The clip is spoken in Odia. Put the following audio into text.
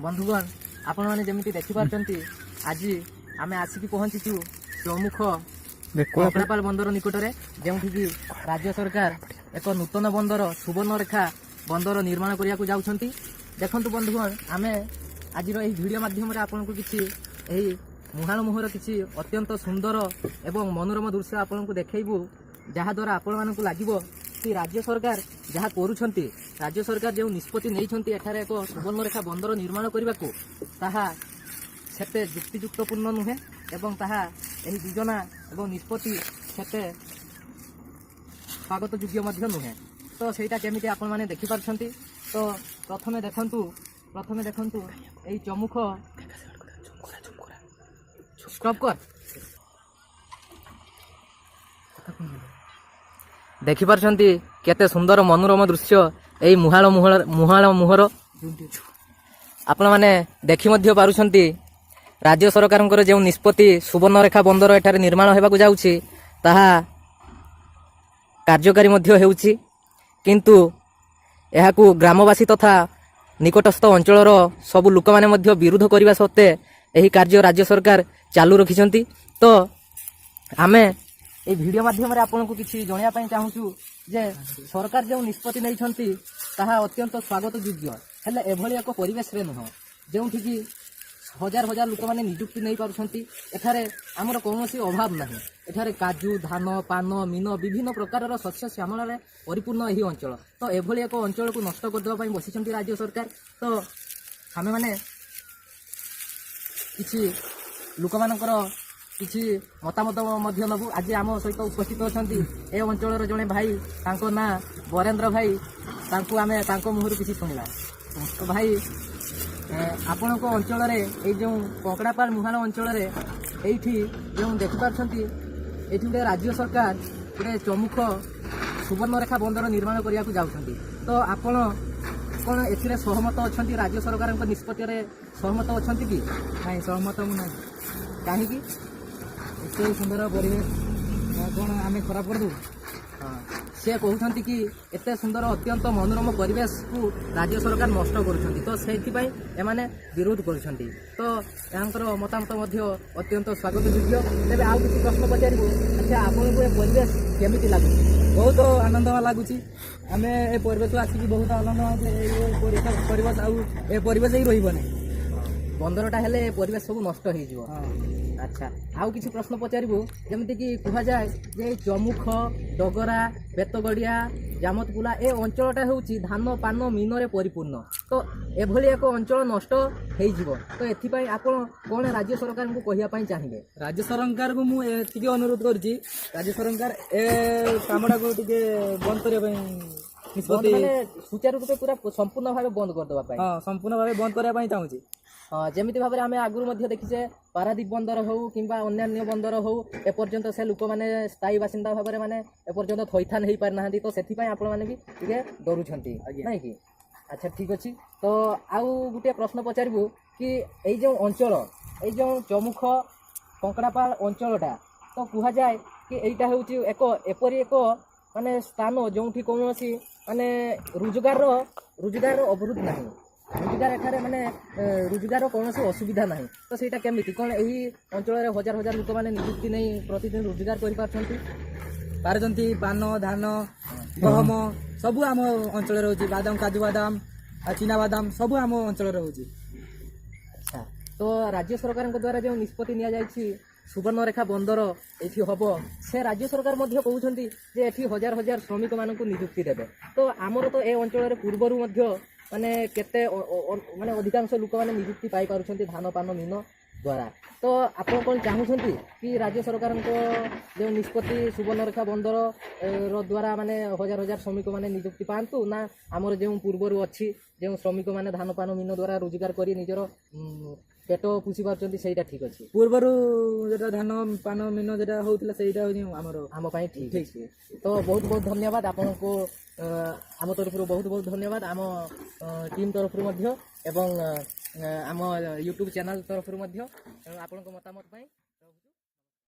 ବନ୍ଧୁଗଣ, ଆପଣମାନେ ଯେମିତି ଦେଖିପାରୁଛନ୍ତି, ଆଜି ଆମେ ଆସିକି ପହଞ୍ଚିଛୁ ପ୍ରମୁଖ କଙ୍କଡ଼ାପାଳ ବନ୍ଦର ନିକଟରେ, ଯେଉଁଠିକି ରାଜ୍ୟ ସରକାର ଏକ ନୂତନ ବନ୍ଦର ସୁବର୍ଣ୍ଣରେଖା ବନ୍ଦର ନିର୍ମାଣ କରିବାକୁ ଯାଉଛନ୍ତି। ଦେଖନ୍ତୁ ବନ୍ଧୁଗଣ, ଆମେ ଆଜିର ଏହି ଭିଡ଼ିଓ ମାଧ୍ୟମରେ ଆପଣଙ୍କୁ କିଛି ଏହି ମୁହାଣ ମୁହଁର କିଛି ଅତ୍ୟନ୍ତ ସୁନ୍ଦର ଏବଂ ମନୋରମ ଦୃଶ୍ୟ ଆପଣଙ୍କୁ ଦେଖେଇବୁ, ଯାହାଦ୍ୱାରା ଆପଣମାନଙ୍କୁ ଲାଗିବ କି ରାଜ୍ୟ ସରକାର ଯାହା କରୁଛନ୍ତି, ରାଜ୍ୟ ସରକାର ଯେଉଁ ନିଷ୍ପତ୍ତି ନେଇଛନ୍ତି ଏଠାରେ ଏକ ସୁବର୍ଣ୍ଣରେଖା ବନ୍ଦର ନିର୍ମାଣ କରିବାକୁ, ତାହା ସେତେ ଯୁକ୍ତିଯୁକ୍ତପୂର୍ଣ୍ଣ ନୁହେଁ ଏବଂ ତାହା ଏହି ଯୋଜନା ଏବଂ ନିଷ୍ପତ୍ତି ସେତେ ସ୍ୱାଗତ ଯୋଗ୍ୟ ମଧ୍ୟ ନୁହେଁ। ତ ସେଇଟା କେମିତି ଆପଣମାନେ ଦେଖିପାରୁଛନ୍ତି। ତ ପ୍ରଥମେ ଦେଖନ୍ତୁ ଏଇ ଚମୁଖ। ଷ୍ଟପ୍ କର। ଦେଖିପାରୁଛନ୍ତି କେତେ ସୁନ୍ଦର ମନୋରମ ଦୃଶ୍ୟ ଏଇ ମୁହାଣ ମୁହଁର। ଆପଣମାନେ ଦେଖି ମଧ୍ୟ ପାରୁଛନ୍ତି, ରାଜ୍ୟ ସରକାରଙ୍କର ଯେଉଁ ନିଷ୍ପତ୍ତି ସୁବର୍ଣ୍ଣରେଖା ବନ୍ଦର ଏଠାରେ ନିର୍ମାଣ ହେବାକୁ ଯାଉଛି, ତାହା କାର୍ଯ୍ୟକାରୀ ମଧ୍ୟ ହେଉଛି। କିନ୍ତୁ ଏହାକୁ ଗ୍ରାମବାସୀ ତଥା ନିକଟସ୍ଥ ଅଞ୍ଚଳର ସବୁ ଲୋକମାନେ ମଧ୍ୟ ବିରୋଧ କରିବା ସତ୍ତ୍ୱେ ଏହି କାର୍ଯ୍ୟ ରାଜ୍ୟ ସରକାର ଚାଲୁ ରଖିଛନ୍ତି। ତ ଆମେ ଏଇ ଭିଡ଼ିଓ ମାଧ୍ୟମରେ ଆପଣଙ୍କୁ କିଛି ଜଣାଇବା ପାଇଁ ଚାହୁଁଛୁ ଯେ ସରକାର ଯେଉଁ ନିଷ୍ପତ୍ତି ନେଇଛନ୍ତି ତାହା ଅତ୍ୟନ୍ତ ସ୍ୱାଗତ ଯୋଗ୍ୟ, ହେଲେ ଏଭଳି ଏକ ପରିବେଶରେ ନୁହଁ, ଯେଉଁଠିକି ହଜାର ହଜାର ଲୋକମାନେ ନିଯୁକ୍ତି ନେଇପାରୁଛନ୍ତି। ଏଠାରେ ଆମର କୌଣସି ଅଭାବ ନାହିଁ। ଏଠାରେ କାଜୁ, ଧାନ, ପାନ, ମୀନ, ବିଭିନ୍ନ ପ୍ରକାରର ଶସ୍ୟ ଶ୍ୟାମଳରେ ପରିପୂର୍ଣ୍ଣ ଏହି ଅଞ୍ଚଳ। ତ ଏଭଳି ଏକ ଅଞ୍ଚଳକୁ ନଷ୍ଟ କରିଦେବା ପାଇଁ ବସିଛନ୍ତି ରାଜ୍ୟ ସରକାର। ତ ଆମେମାନେ କିଛି ଲୋକମାନଙ୍କର କିଛି ମତାମତ ମଧ୍ୟ ନେବୁ। ଆଜି ଆମ ସହିତ ଉପସ୍ଥିତ ଅଛନ୍ତି ଏ ଅଞ୍ଚଳର ଜଣେ ଭାଇ, ତାଙ୍କ ନାଁ ବରେନ୍ଦ୍ର ଭାଇ। ତାଙ୍କୁ ଆମେ ତାଙ୍କ ମୁହଁରୁ କିଛି ଶୁଣିବା। ତ ଭାଇ, ଆପଣଙ୍କ ଅଞ୍ଚଳରେ ଏଇ ଯେଉଁ କଙ୍କଡ଼ାପାଳ ମୁହାଣ ଅଞ୍ଚଳରେ ଏଇଠି ଯେଉଁ ଦେଖିପାରୁଛନ୍ତି, ଏଇଠି ଗୋଟେ ରାଜ୍ୟ ସରକାର ଗୋଟେ ଚମୁଖ ସୁବର୍ଣ୍ଣରେଖା ବନ୍ଦର ନିର୍ମାଣ କରିବାକୁ ଯାଉଛନ୍ତି। ତ ଆପଣ କ'ଣ ଏଥିରେ ସହମତ ଅଛନ୍ତି? ରାଜ୍ୟ ସରକାରଙ୍କ ନିଷ୍ପତ୍ତିରେ ସହମତ ଅଛନ୍ତି କି? ନାଇଁ, ସହମତ ମୁଁ ନାହିଁ। କାହିଁକି? ଏତେ ସୁନ୍ଦର ପରିବେଶ କ'ଣ ଆମେ ଖରାପ କରିଦେବୁ? ହଁ, ସେ କହୁଛନ୍ତି କି ଏତେ ସୁନ୍ଦର ଅତ୍ୟନ୍ତ ମନୋରମ ପରିବେଶକୁ ରାଜ୍ୟ ସରକାର ନଷ୍ଟ କରୁଛନ୍ତି, ତ ସେଇଥିପାଇଁ ଏମାନେ ବିରୋଧ କରୁଛନ୍ତି। ତ ଏହାଙ୍କର ମତାମତ ମଧ୍ୟ ଅତ୍ୟନ୍ତ ସ୍ୱାଗତ ଯୋଗ୍ୟ। ତେବେ ଆଉ କିଛି ପ୍ରଶ୍ନ ପଚାରିବୁ। ଆଚ୍ଛା, ଆପଣଙ୍କୁ ଏ ପରିବେଶ କେମିତି ଲାଗୁଛି? ବହୁତ ଆନନ୍ଦ ଲାଗୁଛି। ଆମେ ଏ ପରିବେଶକୁ ଆସିକି ବହୁତ ଆନନ୍ଦ ଲାଗୁଛି। ଏଇ ପରିବେଶ ଆଉ ଏ ପରିବେଶ ହିଁ ରହିବ ନାହିଁ। ବନ୍ଦରଟା ହେଲେ ଏ ପରିବେଶ ସବୁ ନଷ୍ଟ ହେଇଯିବ। ହଁ। ଆଚ୍ଛା, ଆଉ କିଛି ପ୍ରଶ୍ନ ପଚାରିବୁ। ଯେମିତିକି କୁହାଯାଏ ଯେ ଏଇ ଚମୁଖ, ଡଗରା, ବେତଗଡ଼ିଆ, ଜାମତପୁଲା ଏ ଅଞ୍ଚଳଟା ହେଉଛି ଧାନ, ପାନ, ମୀନରେ ପରିପୂର୍ଣ୍ଣ। ତ ଏଭଳି ଏକ ଅଞ୍ଚଳ ନଷ୍ଟ ହେଇଯିବ, ତ ଏଥିପାଇଁ ଆପଣ କ'ଣ ରାଜ୍ୟ ସରକାରଙ୍କୁ କହିବା ପାଇଁ ଚାହିଁବେ? ରାଜ୍ୟ ସରକାରକୁ ମୁଁ ଏତିକି ଅନୁରୋଧ କରୁଛି, ରାଜ୍ୟ ସରକାର ଏ କାମଟାକୁ ଟିକେ ବନ୍ଦ କରିବା ପାଇଁ ବନ୍ଦ ନିଷ୍ପତ୍ତି ମାନେ ସୁଚାରୁ ରୂପେ ପୁରା ସମ୍ପୂର୍ଣ୍ଣ ଭାବେ ବନ୍ଦ କରିଦେବା ପାଇଁ? ହଁ, ସମ୍ପୂର୍ଣ୍ଣ ଭାବେ ବନ୍ଦ କରିବା ପାଇଁ ଚାହୁଁଛି। ହଁ, ଯେମିତି ଭାବରେ ଆମେ ଆଗରୁ ମଧ୍ୟ ଦେଖିଛେ, ପାରାଦୀପ ବନ୍ଦର ହଉ କିମ୍ବା ଅନ୍ୟାନ୍ୟ ବନ୍ଦର ହଉ, ଏପର୍ଯ୍ୟନ୍ତ ସେ ଲୋକମାନେ ସ୍ଥାୟୀ ବାସିନ୍ଦା ଭାବରେ ମାନେ ଏପର୍ଯ୍ୟନ୍ତ ଥଇଥାନ ହେଇପାରିନାହାନ୍ତି। ତ ସେଥିପାଇଁ ଆପଣମାନେ ବି ଟିକେ ଡରୁଛନ୍ତି? ଆଜ୍ଞା। ନାଇଁ କି? ଆଚ୍ଛା, ଠିକ୍ ଅଛି। ତ ଆଉ ଗୋଟିଏ ପ୍ରଶ୍ନ ପଚାରିବୁ କି ଏଇ ଯେଉଁ ଅଞ୍ଚଳ, ଏଇ ଯେଉଁ ଚମୁଖ କଙ୍କଡ଼ାପାଳ ଅଞ୍ଚଳଟା, ତ କୁହାଯାଏ କି ଏଇଟା ହେଉଛି ଏକ ଏପରି ଏକ ମାନେ ସ୍ଥାନ ଯେଉଁଠି କୌଣସି ମାନେ ରୋଜଗାରର ଅବରୋଧ ନାହିଁ, ରୋଜଗାର ଏଠାରେ ମାନେ ରୋଜଗାରର କୌଣସି ଅସୁବିଧା ନାହିଁ। ତ ସେଇଟା କେମିତି କ'ଣ ଏହି ଅଞ୍ଚଳରେ ହଜାର ହଜାର ଲୋକମାନେ ନିଯୁକ୍ତି ନେଇ ପ୍ରତିଦିନ ରୋଜଗାର କରିପାରୁଛନ୍ତି? ପାରୁଛନ୍ତି। ପାନ, ଧାନ, ଗହମ ସବୁ ଆମ ଅଞ୍ଚଳରେ ରହୁଛି। ବାଦାମ, କାଜୁ ବାଦାମ ଆଉ ଚିନା ବାଦାମ ସବୁ ଆମ ଅଞ୍ଚଳରେ ରହୁଛି। ଆଚ୍ଛା, ତ ରାଜ୍ୟ ସରକାରଙ୍କ ଦ୍ୱାରା ଯେଉଁ ନିଷ୍ପତ୍ତି ନିଆଯାଇଛି ସୁବର୍ଣ୍ଣରେଖା ବନ୍ଦର ଏଇଠି ହବ, ସେ ରାଜ୍ୟ ସରକାର ମଧ୍ୟ କହୁଛନ୍ତି ଯେ ଏଠି ହଜାର ହଜାର ଶ୍ରମିକମାନଙ୍କୁ ନିଯୁକ୍ତି ଦେବେ। ତ ଆମର ତ ଏ ଅଞ୍ଚଳରେ ପୂର୍ବରୁ ମଧ୍ୟ ମାନେ କେତେ ମାନେ ଅଧିକାଂଶ ଲୋକମାନେ ନିଯୁକ୍ତି ପାଇପାରୁଛନ୍ତି ଧାନ, ପାନ, ମୀନ ଦ୍ୱାରା। ତ ଆପଣ କ'ଣ ଚାହୁଁଛନ୍ତି କି ରାଜ୍ୟ ସରକାରଙ୍କ ଯେଉଁ ନିଷ୍ପତ୍ତି ସୁବର୍ଣ୍ଣରେଖା ବନ୍ଦର ର ଦ୍ୱାରା ମାନେ ହଜାର ହଜାର ଶ୍ରମିକମାନେ ନିଯୁକ୍ତି ପାଆନ୍ତୁ, ନା ଆମର ଯେଉଁ ପୂର୍ବରୁ ଅଛି, ଯେଉଁ ଶ୍ରମିକମାନେ ଧାନ, ପାନ, ମୀନ ଦ୍ୱାରା ରୋଜଗାର କରି ନିଜର ପେଟ ପୋଷି ପାରୁଛନ୍ତି, ସେଇଟା ଠିକ୍ ଅଛି? ପୂର୍ବରୁ ଯେଟା ଧାନ, ପାନ, ମୀନ ଯେଟା ହଉଥିଲା, ସେଇଟା ହଉଛି ଆମର ଆମ ପାଇଁ ଠିକ୍ ଅଛି। ତ ବହୁତ ବହୁତ ଧନ୍ୟବାଦ ଆପଣଙ୍କୁ। ଆମ ତରଫରୁ ବହୁତ ବହୁତ ଧନ୍ୟବାଦ, ଆମ ଟିମ୍ ତରଫରୁ ମଧ୍ୟ ଏବଂ ଆମ ୟୁଟ୍ୟୁବ୍ ଚ୍ୟାନେଲ୍ ତରଫରୁ ମଧ୍ୟ। ତେଣୁ ଆପଣଙ୍କ ମତାମତ ପାଇଁ